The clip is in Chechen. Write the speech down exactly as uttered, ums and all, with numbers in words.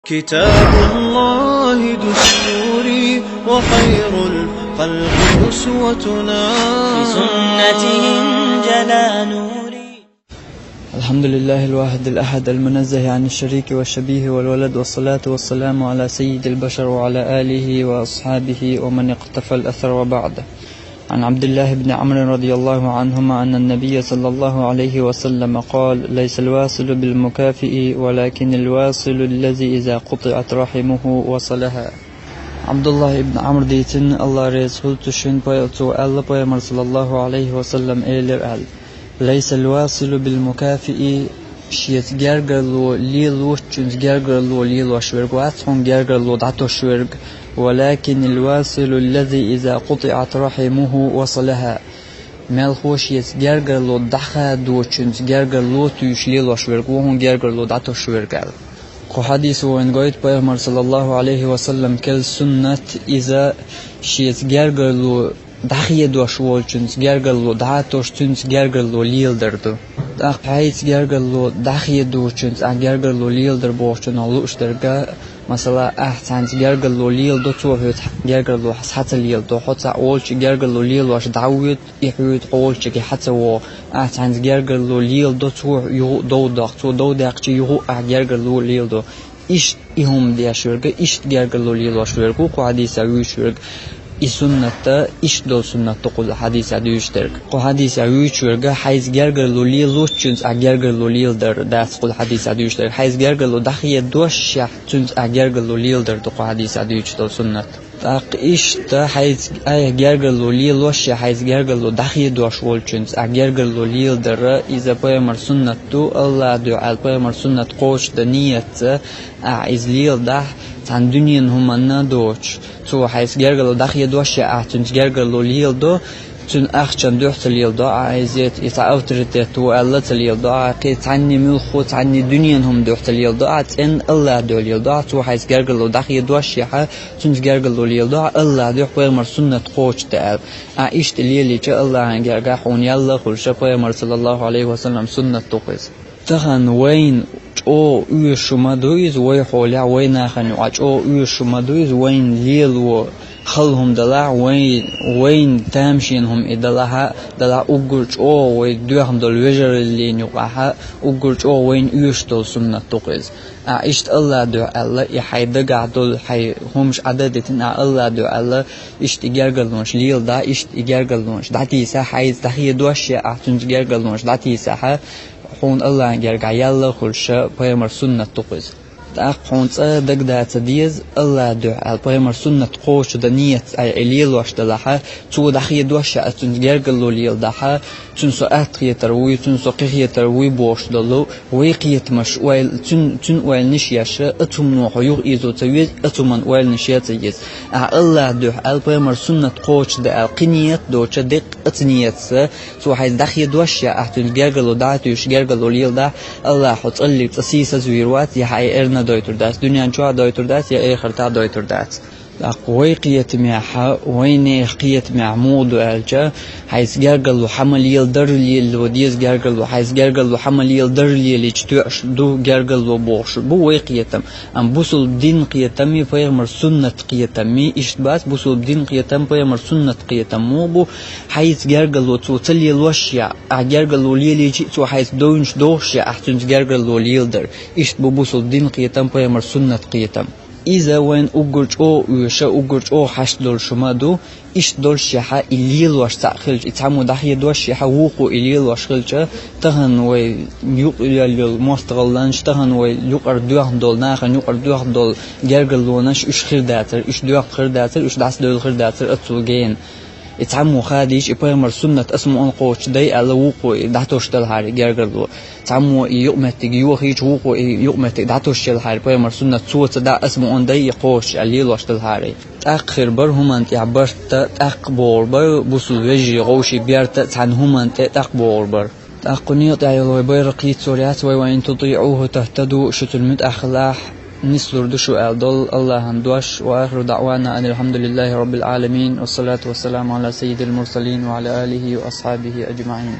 كتاب الله دستوري، وخير الخلق أسوتنا. بسنته انجلى نوري. الحمد لله الواحد الأحد المنزه عن الشريك والشبيه والولد، والصلاة والسلام على سيد البشر وعلى آله وأصحابه ومن اقتفى الأثر وبعد. عن عبد الله بن عمرو رضي الله عنهما أن النبي صلى الله عليه وسلم قال: ليس الواصل بالمكافئ، ولكن الواصل الذي إذا قطعت رحمه وصلها. Абдуллах ибн Амр дийцина, Аллах реза хуьлда цунна, пай-, цо аьлла, пайхамар саллаллаху алейхи ва саллам элира аьлла: ليس الواصل بالمكافئ, шеца гергарло лелочунца гергарло лелош верг вац хьуна гергарло дӀатосуш верг, ولكن الواصل الذي إذا قطعت رحمه وصلها. Мелхо шеца гергарло дӀахадочунца гергарло туьйсуш лелош верг ву хьуна гергарло дӀатосуш верг аьлла. Кху хьадисо вайна гойту пайхамар саллаллаху алейхи ва саллам керла суннат, иза шеца гергарло дӀахедош волчунца гергарло дӀатосуш, цуьнца гергарло леладар ду. ТӀаккха хьайца гергарло дӀахедочунца ахь гергарло леладар бохучунах лууш дерг, масала, ахь цхьаьнца гергарло леладо, цо хьоьца гергарло схьа ца леладо, хьо цхьаъ волчу гергарло лелош дӀавоьду, и хьоьца хьо волчуьнга схьа ца вогӀу, ахь цхьаьнца гергарло леладо, цо юха а дов доккху, цо дов даьккхича юха а ахь гергарло леладо. Иштта и хӀума деш верг, иштта гергарло лелош верг ву кху хьадисехь вуьйцуш верг. И суннат, иштта долу суннат ду кху хьадисехь дуьйцуш дерг. Кху хьадисехь вуьйцуш верг, хьайца гергарло лелочунца ахь гергарло леладар дац кху хьадисехь дуьйцуш дерг. Хьайца гергарло дӀахедошшехь, цуьнца ахь гергарло леладар ду кху хьадисехь дуьйцуш долу суннат. ТӀаккха иштта хьайца айхьа гергарло лелошшехь, хьайца гергарло дӀахедош волчунца ахь гергарло леладар, иза пайхамар суннат ду, Аллах дуьхьа аьлла, пайхамар суннат кхочушдан ниятца ахь иза леладахь, цхьана дуьненан хӀуманна доцуш. Цо хьайца гергарло дӀахедошшехь, ахь цуьнца гергарло леладо, цуьнан ахчанна дуьхьа ца леладо ахь иза, и цхьа авторитет ву аьлла ца леладо ахь, кхин цхьанне муьлхха, цхьанне дуьненан хӀума дуьхьа ца леладо ахь, цӀенна Аллах дуьхьа леладо ахь, цо хьайца гергарло дӀахедошшехь, цуьнца гергарло леладо ахь, Аллах дуьхьа пайхамар суннат кхочушдан аьлла. Ахь иштта лелийча, Аллахьан гергахь хьуна ял а хуьлуш, пайхамар саллаллаху алейхи ва саллам суннат ду-кх иза. Тахана вайна чӀогӀа оьшуш хӀума ду иза, вай хьолехь, вай нахана юкъахь чӀогӀа оьшуш хӀума ду иза, вайна лело хала хӀума далахь, вай-, вайна тамашийна хӀума и далахь а, далахь уггар чӀогӀа вай доьхна долу вежараллина юкъахь а, уггар чӀогӀа вайна оьшуш долу суннат ду-кх иза. Ахь иштта Аллах дуьхьа аьлла, и хьайн дагахь долу хьайн хӀумаш Ӏадда а дитина, ахь Аллах дуьхьа аьлла, иштта и гергарлонаш леладахь, иштта и гергарлонаш дӀатийсахь, хьайца дӀахедошшехь, ахь цуьнца гергарлонаш дӀатийсахь, хьуна Аллахьан гергахь ял а хуьлуш, пайхамар суннат ду-кх иза. ТӀаккха хьуна цкъа дагадоуца деза, Аллах дуьхьа аьлла, пайхамар суннат кхочушдан ниятца ахь и лелош далахь, цо дӀахедошшехь, цуьнца гергарло леладахь, цуьнан со атта хетар вуй, цуьнан со кхин хетар вуй бохуш долу вай кхетамаш, ойла, цуьнан, цуьнан ойланаш еш, оцу хӀумано хьо юха ийзо ца веза, оцу хӀуманан ойланаш ян ца еза. Ахь Аллах дуьхьа аьлла, пайхамар суннат кхочушдан аьлла, кхин ният доцуш, деккъа оцу ниятца, цо хьайца дӀахедошшехь, ахь цуьнца гергарло дӀа а туьйсуш, гергарло леладахь, Аллах хьо цкъа а цӀа сийсаз вийр вац, я хьайн эрна дойтур дац, дуьнен чохь а дойтур дац, я эхартахь а дойтур дац. ТӀаккха вай кхетамехь, вайнехан кхетамехь муха ду аьлча, хьайца гергарло хьан ма леладара лело деза гергарло, хьайца гергарло хьан ма леладара лелийча тоьаш ду гергарло бохуш бу вай кхетам. Амма бусулба дин кхетамми, пайхамар суннат кхетамми иштта бац, бусулба дин кхетам, пайхамар суннат кхетам муха бу, хьайца гергарло цо ца лелошшехь, ахь гергарло лелийча а, цо хьайца довнаш дохушшехь, ахь цуьнца гергарло леладар. Иштта бу бусулба дин кхетам, пайхамар суннат кхетам. Иза вайна уггар чӀогӀа оьшуш, уггар чӀогӀа хьашт долуш хӀума ду, иштта долушшехь и лелош цхьаъ хилча, и цхьаммо дӀахедошшехь, вукхо и лелош хилча, тахана вай юкъа йолу мостагӀалланаш, тахана вай юкъара доьхна долу, нахана юкъара доьхна долу гергарлонаш уьш хир дацара, уьш доьхна хир дацара, уьш дӀасадевлла хир дацара оццул гена. И цхьаммо хадийча, и пайхамар суннат аса мукъана кхочушдай аьлла, вукхо и дӀатосуш делахьара и гергарло. Цхьаммо и юкъаметтиг йохийча, вукхо и юкъаметтиг дӀатосуш елахьара, пайхамар суннат цо ца дӀа аса мукъана дай и кхочуш аьлла лелош делахьара. ТӀаккха хир бара хӀуманна тӀехь барт а, тӀаккха богӀур бара бусулба вежарий, гӀовший, берт а цхьана хӀуманна тӀе тӀаккха богӀур бара. ТӀаккха кху некъа тӀехь йолу вай байракх йицлур яц вай: «وإن تطيعوه تهتدوا», шу цунна муьтӀахь хилахь, нислур ду шу аьлла долу Аллахьан дош. وآخر دعوانا أن الحمد لله رب العالمين، والصلاة والسلام على سيد المرسلين وعلى آله وأصحابه أجمعين.